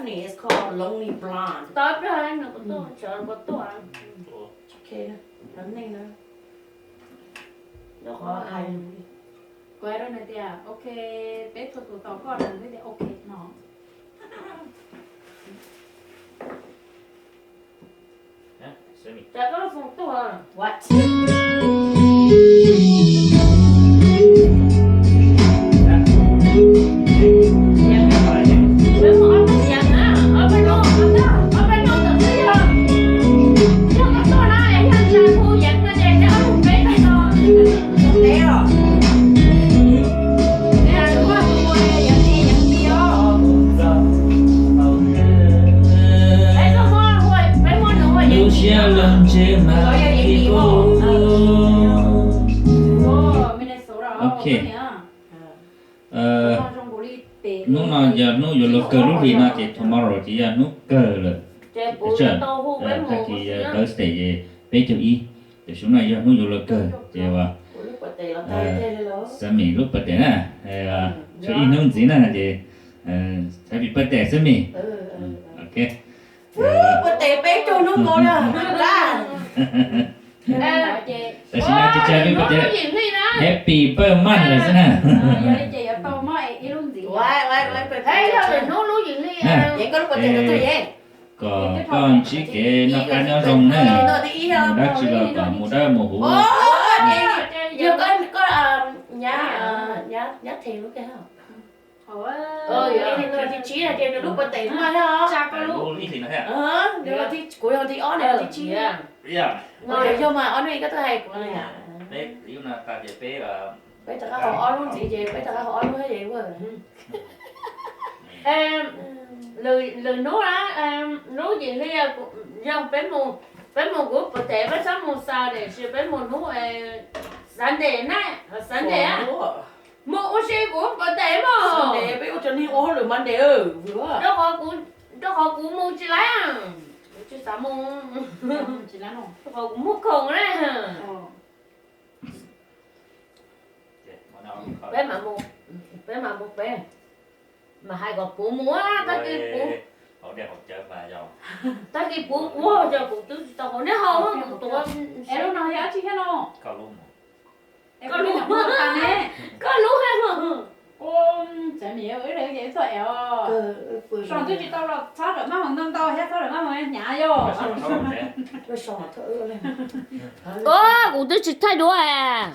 It's called Lonely Blonde. Tau ib pliag nws puas tuaj, sawv puas tuaj. Ok, hnub neej na. Qhov hais, kuv hais rau nws tias ok, peb txhua tus tos koj, nws tias ok no. Cas koj lub foos tuaj? What? Lub siab los ntseg mas li koj. Ok. Hnub no yog hnub yuav luag kawg lub hlis no ces tomorrow ces yog hnub kawg lawm. Tag kis Thursday ces peb caug ib, tiam sis no yog hnub yuav luag kawg ces ua Xab Mis lub birthday na, tshuav ib hnub ntxiv na ces happy birthday Xab Mis. Ok. Birthday peb caug hnub nkaus li. Tam sim no ces happy birthday, happy birthday month lawm xwb na. Kom koj ntsib kev noj qab nyob zoo na, mus dab tsi los kom mus dawb mus huv. Kuv yog thib tsib, yog mas ob hnub koj twb hais kuv. Peb rov qab haus ob hnub ntxiv ces peb rov qab haus ob hnub thiab ces ua. Lwm hnub na, hnub yim hli yog peb mus, peb mus kuv puas tes peb txhob mus Saturday, peb mus hnub Sunday na, Sunday. Mus ua si kuv puas tes mus. Peb ua cov neeg ua hauj lwm Monday. Rau qhov kuv mus tsis laib, kuv tsis xav mus, rau qhov kuv muaj khoom na. Peb mam mus, peb mam mus peb, mas hais kom kuv mus, tag kis kuv, tag kis kuv ua yog kuv twb tsis tau haus, neb haus kuv tuav. Es lub no yog dab tsi thiab no? Koj lub, koj lub thiab. Txawm nim ib leeg ces ib txoj es, so twb tsis tau los txhob rawm maj mus ntau ntau thiab txhob rawm maj mus hnyav yom. Kuv twb tsis thaij duab.